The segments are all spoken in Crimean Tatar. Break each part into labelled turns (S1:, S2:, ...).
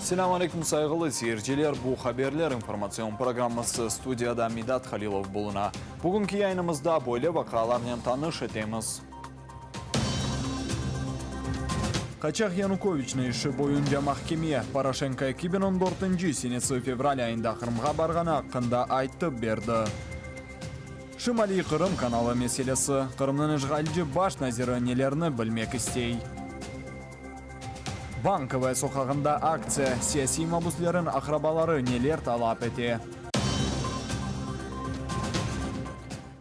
S1: Selâm aleyküm, sayğılı seyirciler! Bu Haberler informatsion programması, studiyada Midat Halilov buluna. Bugünki yayınımızda böyle vaqialarnen tanış etemiz. Qaçaq Yanukoviçniñ işi boyunca mahkeme, Poroşenko 2014 senesi fevral ayında Qırımğa barğanı aqqında aytıp berdi. Şimaliy Qırım kanalı meselesi, Qırımnıñ işğalci baş naziri nelerni bilmek istey? Bankovaya soqağında aktsiya, siyasiy mabüslerniñ aqrabaları neler talap ete?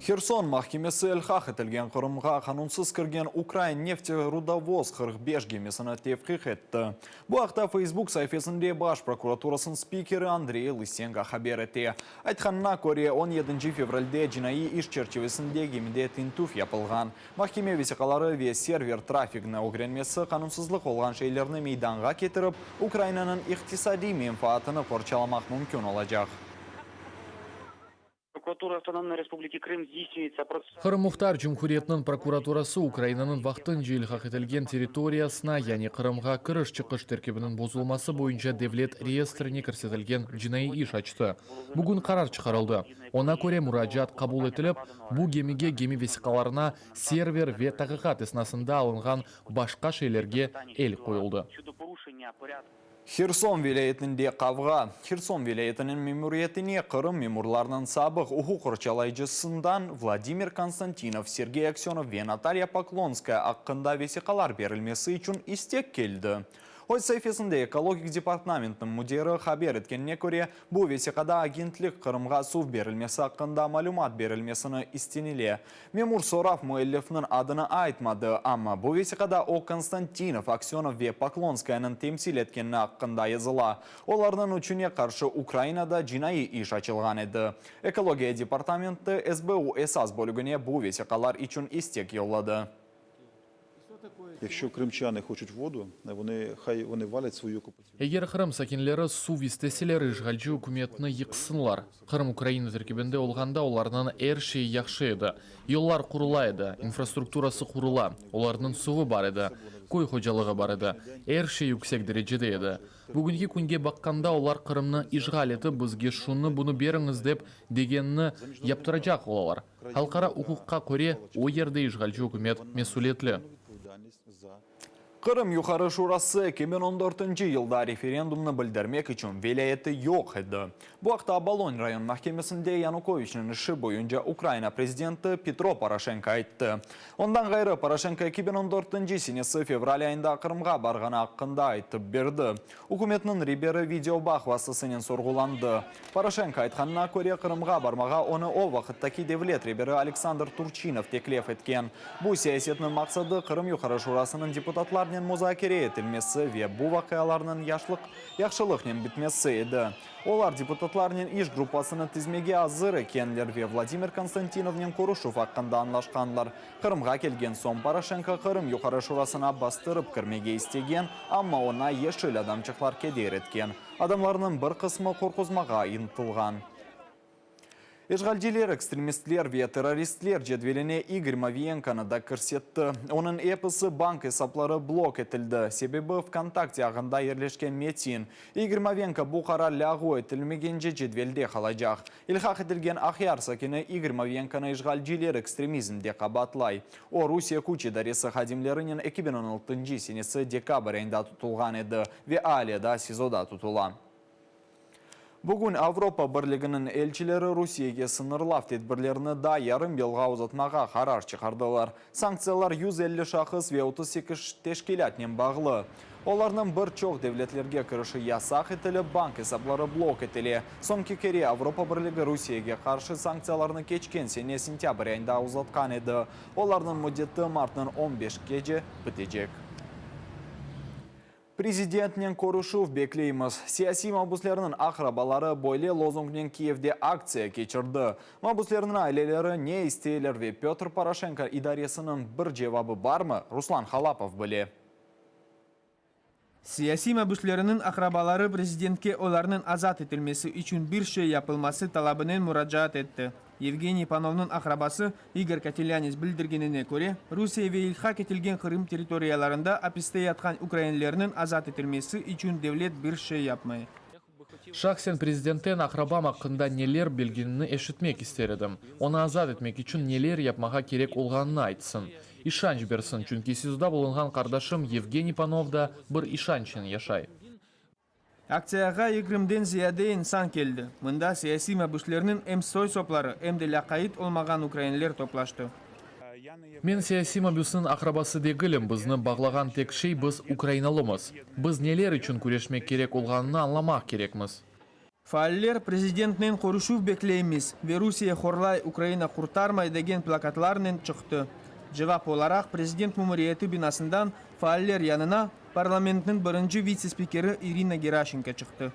S1: Herson mahkemesi ilhaq etilgen Qırımğa qanunsız kirgen ukrain Nefterudovoz 45 gemisini tevqiq etti. Bu aqta Facebook saifesinde Baş prokuraturasınıñ spikeri Andrey Lısenko haber ete. Aytqanına köre, on yedinci fevralde cinaiy iş çerçivesinde gemide tintüv yapılğan. Mahkeme vesiqaları ve server trafigini ögrenmesi qanunsızlıq olğan şeylerni meydanğa ketirip, Ukrainanıñ iqtisadiy menfaatını qorçalamaq mümkün olacaq.
S2: Qırım Muhtar Cumhuriyetiniñ prokuraturası Ukrainanıñ vaqtınca ilhaq etilgen territoriyasına, yani Qırımğa kiriş-çıqış terkibiniñ bozulması boyunca devlet reyestrine kirsetilgen cinaiy iş açtı. Bugün qarar çıqarıldı, oña köre muracaat qabul etilip, bu gemige, gemi vesiqalarına, server ve taqiqat esnasında alınğan başqa şeylerge el qoyuldı.
S1: Herson vilâyetinde qavğa. Herson vilâyetiniñ memuriyetine Qırım memurlarınıñ sabıq uquq qorçalayıcısından Vladimir Konstantinov, Sergey Aksönov ve Natalya Poklonskaya aqqında vesiqalar berilmesi içün istek keldi. Öz saifesinde Ekologik departamentniñ müdiri haber etkenine köre, bu vesiqada agentlik Qırımğa suv berilmesi aqqında malümat berilmesini istenile. Memur sorav müellifniñ adını aytmadı, amma bu vesiqada o Konstantinov, Aksönov ve Poklonskayanıñ temsil etkenini aqqında yazıla. Olarnıñ üçüne qarşı Ukrainada cinaiy iş açılğan edi. Ekologiya departamenti SBU esas bölügine bu vesiqalar içün istek yolladı.
S3: Yakşo krımçanı hoçut vodu, voni hay voni valyat svoyu okupatsion.
S2: Eger Qırım sakinleri suv isteseler, işğalci ükümetni yıqsınlar. Qırım Ukraina terkibinde olğanda olarnıñ er şeyi yahşı edi. Yollar qurula edi, infrastrukturası qurula, olarnıñ suvı bar edi, köy hocalığı bar edi, er şey yüksek derecede edi. Bugünki künge baqqanda olar Qırımnı işğal etip bizge şunı-bunı beriñiz dep degenini yaptıracaq olalar. Halqara uquqqa köre, o yerde işğalci ükümet mesüliyetli.
S1: Qırım Yuqarı Şurası 2014 yılda referendumnı bildirmek içün vilâyeti yoq edi. Bu aqta Obolon rayon mahkemesinde Yanukoviçniñ işi boyunca Ukraina prezidenti Petro Poroşenko ayttı. Ondan ğayrı, Poroşenko 2014 senesi fevral ayında Qırımğa barğanı aqqında aytıp berdi. Ükümetniñ reberi videobağ vastasınen sorğulandı. Poroşenko aytqanına köre, Qırımğa barmağa onı o vaqıttaki devlet reberi Aleksandr Turçinov teklif etken. Bu siyasetniñ maqsadı Qırım Yuqarı Şurasınıñ deputatlarnen muzakere etilmesi ve bu vaqialarnıñ yaşlıq yahşılıqnen bitmesi edi. Olar deputatlarnen iş gruppasını tizmege azır ekenler ve Vladimir Konstantinovnen körüşüv aqqında añlaşqanlar. Qırımğa kelgen soñ Poroşenko Qırım Yuqarı Şurasına bastırıp kirmege istegen, amma oña yeşil adamçıqlar keder etken. Adamlarnıñ bir qısmı qorquzmağa ıntılğan. İşğalciler ekstremistler ve terroristler cedveline İgor Moviyenkonı da kirsetti. Onıñ episi bank esapları blok etildi. Sebebi, VKontakte ağında yerleşken metin. İgor Moviyenko bu qarar lâğu etilmegence cedvelde qalacaq. İlhaq etilgen Aqyar sakini İgor Moviyenkonı işğalciler ekstremizmde qabaatlay. O, Rusiye küç idaresi hadimlerinen 2016 senesi dekabr ayında tutulğan edi ve ale daa SİZOda tutula. Bugün Avropa Birliginiñ elçileri Rusiyege sıñırlav tedbirlerini daa yarım yılğa uzatmağa qarar çıqardılar. Sanktsiyalar 150 şahıs ve 38 teşkilâtnen bağlı. Olarnıñ bir çoq devletlerge kirişi yasaq etilip, bank esapları blok etile. Soñki kere Avropa Birligi Rusiyege qarşı sanktsiyalarnı keçken sene sentâbr ayında uzatqan edi. Olarnıñ müddeti martnıñ on beşkece bitecek. Prezidentnen körüşüv bekleymiz. Siyasiy mabüslerniñ aqrabaları böyle lozungnen Kiyevde aktsiya keçirdi. Mabüslerniñ aileleri ne isteyler ve Pötr Poroşenko idaresiniñ bir cevabı barmı, Ruslan Halapov bile.
S4: Siyasiy mabüsleriniñ aqrabaları prezidentke olarnıñ azat etilmesi içün bir şey yapılması talabınen muracaat etti. Yevgeniy Panovnıñ aqrabası İgor Kotelânets bildirgenine köre, Rusiye ve ilhaq etilgen Qırım territoriyalarında apiste yatqan ukrainlerniñ azat etilmesi içün devlet bir şey yapmay.
S2: Şahsen prezidentten aqrabam aqqında neler bilgenini eşitmek ister edim. Onı azat etmek içün neler yapmağa kerek olğanını aytsın. İşanç bersin, çünki SİZOda bulunğan qardaşım Yevgeniy Panov da bir işançnen yaşay.
S4: Aktsiyağa yigirmiden ziyade insan keldi. Mında siyasiy mabüslerniñ em soy-sopları, em de lâqayıt olmağan ukrainler toplaştı.
S2: Men siyasiy mabüsniñ aqrabası degilim, bizni bağlağan tek şey biz ukrainalımız. Biz neler içün küreşmek kerek olğanını añlamaq kerekmiz.
S4: Faaller Prezidentnen körüşüv bekleymiz ve Rusiye horlay, Ukraina qurtarmay degen plakatlarnen çıqtı. Cevap olaraq prezident memuriyeti binasından faaller yanına parlamentniñ birinci vitse-spikeri İrina Geraşenko çıqtı.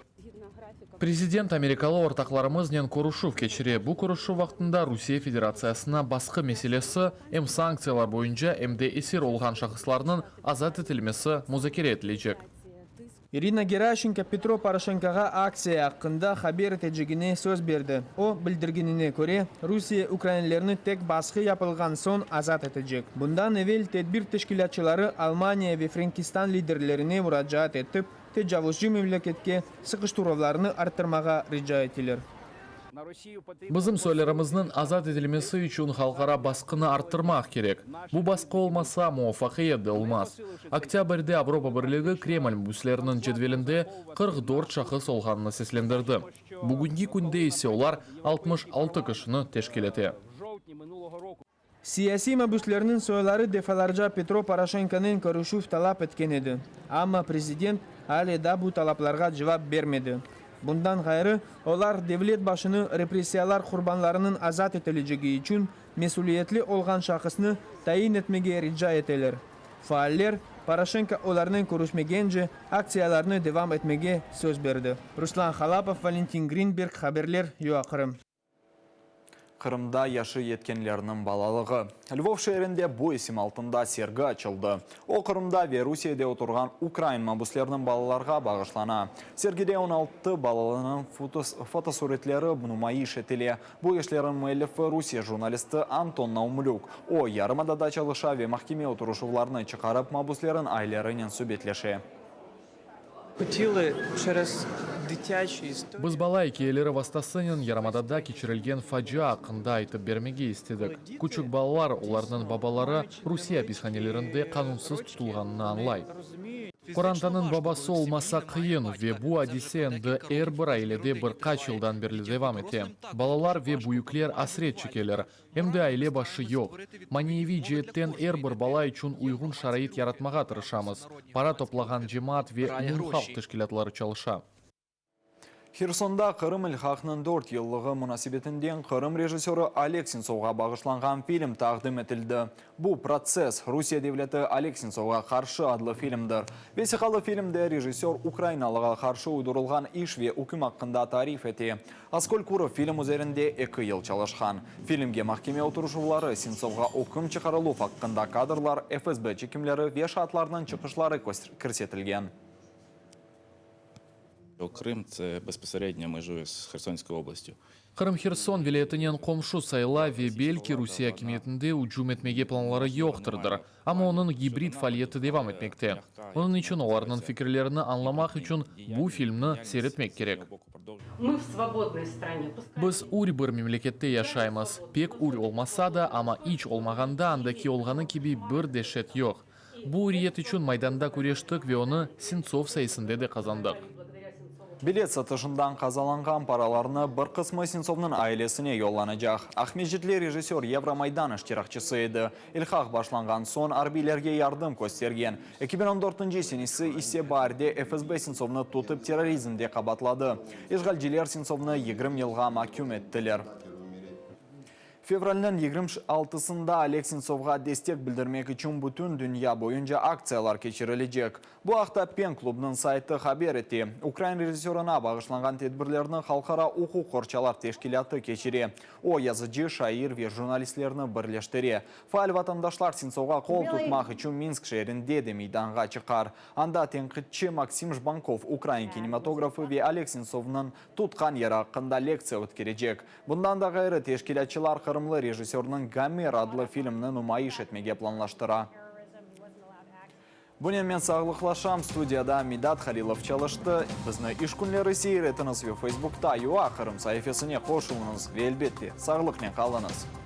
S2: Prezident amerikalı ortaqlarımıznen körüşüv keçire. Bu körüşüv vaqtında Rusiye Federatsiyasına basqı meselesi, em sanktsiyalar boyunca, em de esir olğan şahıslarnıñ azat etilmesi muzakere etilecek.
S4: İrina Geraşenko Petro Poroşenkoğa aktsiya aqqında haber etecegine söz berdi. O, bildirgenine köre, Rusiye ukrainlerni tek basqı yapılğan soñ azat etecek. Bundan evel tedbir teşkilâtçıları Almaniya ve Frenkistan liderlerine muracaat etip, tecavuzcı memleketke sıqıştıruvlarnı arttırmağa rica ettiler.
S2: Bizim soylarımıznıñ azat etilmesi içün halqara basqını arttırmaq kerek. Bu basqı olmasa, muvafaqiyet de olmaz. Oktâbrde Avropa Birligi Kreml mabüsleriniñ cedvelinde 44 şahıs olğanını seslendirdi. Bugünki künde ise olar 66 kişini teşkil ete.
S4: Siyasiy mabüslerniñ soyları defalarca Petro Poroşenkonen körüşüv talap etken edi, amma prezident ale daa bu talaplarğa cevap bermedi. Bundan ğayrı, olar devlet başını repressiyalar qurbanlarınıñ azat etilecegi içün mesüliyetli olğan şahısnı tayin etmege rica eteler. Faaller, Poroşenko olarnen körüşmegence, aktsiyalarnı devam etmege söz berdi. Ruslan Halapov, Valentin Grinberg, haberler, UA-Qırım.
S1: Qırımda yaşı yetkenlerniñ balalığı. Lvov şeerinde bu isim altında sergi açıldı. O, Qırımda ve Rusiyede oturğan ukrain mabüslerniñ balalarğa bağışlana. Sergide 16 balalınıñ fotosuretleri numayış etile. Bu işlerniñ müellifi Rusiye jurnalisti Anton Naumlük. O, yarımadada çalışa ve mahkeme oturışuvlarını çıqarıp, mabüslerniñ ailelerinen subetleşe.
S2: Biz bala ikâyeleri vastasınen yarımadada keçirilgen facia aqqında aytıp bermege istedik. Küçük balalar, olarnıñ babaları Rusiye apishanelerinde qanunsız tutulğanını añlay. Qorantanıñ babası olmasa qıyın ve bu adise endi er bir ailede bir qaç yıldan berli devam ete. Balalar ve büyükler asret çekeler. Em de aile başı yoq. Maneviy ceetten er bir bala içün uyğun şarait yaratmağa tırışamız. Para toplağan cemaat ve umumhalq teşkilâtları çalışa.
S1: Hersonda Qırım ilhaqnıñ dört yıllığı munasebetinden Qırım rejissörı Oleg Sentsovğa bağışlanğan film taqdim etildi. Bu, Protsess, Rusiye devleti Oleg Sentsovğa qarşı adlı filmdir. Vesiqalı filmde rejissör ukrainalığa qarşı uydurılğan iş ve üküm aqqında tarif ete. Askold Kurov film üzerinde eki yıl çalışqan. Filmge mahkeme oturışuvları, Sentsovğa üküm çıqarıluv aqqında kadrlar, FSB çekimleri ve şaatlarnıñ çıqışları kirsetilgen.
S2: Qırım Herson vilâyetinen qomşu sayıla ve belki Rusiye akimiyetinde ücüm etmege planları yoqtırdır. Amma onıñ gibrid faaliyeti devam etmekte. Onıñ içün olarnıñ fikirlerini añlamaq içün bu filmni seyretmek kerek. Biz ür bir memlekette yaşaymız. Pek ür olmasa da, amma iç olmağanda andaki olğanı kibi bir deşet yoq. Bu üriyet içün Maydanda küreştik ve onı Sentsov sayesinde de qazandıq.
S1: Bilet satışından qazalanğan paralarnı bir qısmı Sentsovnıñ ailesine yollanacaq. Aqmescitli rejissör Yevromaydan iştirakçisi edi. İlhaq başlanğan soñ arbiylerge yardım köstergen. 2014 senesi ise baarde FSB Sentsovnı tutıp terrorizmde qabaatladı. İşğalciler Sentsovnı 20 yılğa maküm ettiler. Fevralniñ 26-sında Oleg Sentsovğa destek bildirmek içün bütün dünya boyunca aktsiyalar keçirilecek. Bu aqta PEN-klubnıñ saytı haber ete. Ukrain rejissörına bağışlanğan tedbirlerni halqara uquq qorçalav teşkilâtı keçire. O, yazıcı, şair ve jurnalistlerni birleştire. Faal vatandaşlar Sentsovğa qol tutmaq içün Minsk şeerinde de meydanğa çıqar. Anda tenqitçi Maksim Jbankov ukrain kinematografı ve Oleg Sentsovnıñ tutqan yeri aqqında lektsiya ötkerecek. Bundan da ğayrı, teşkilâtçılar qırımlı rejissörniñ Gomer adlı filmni numayış etmege planlaştıra. Bunen men sağlıqlaşam, studiyada Midat Halilov çalıştı. Bizni iş künleri seyir etiñiz ve Facebookta UA-Qırım saifesine qoşulıñız ve, elbette, sağlıqnen qalıñız.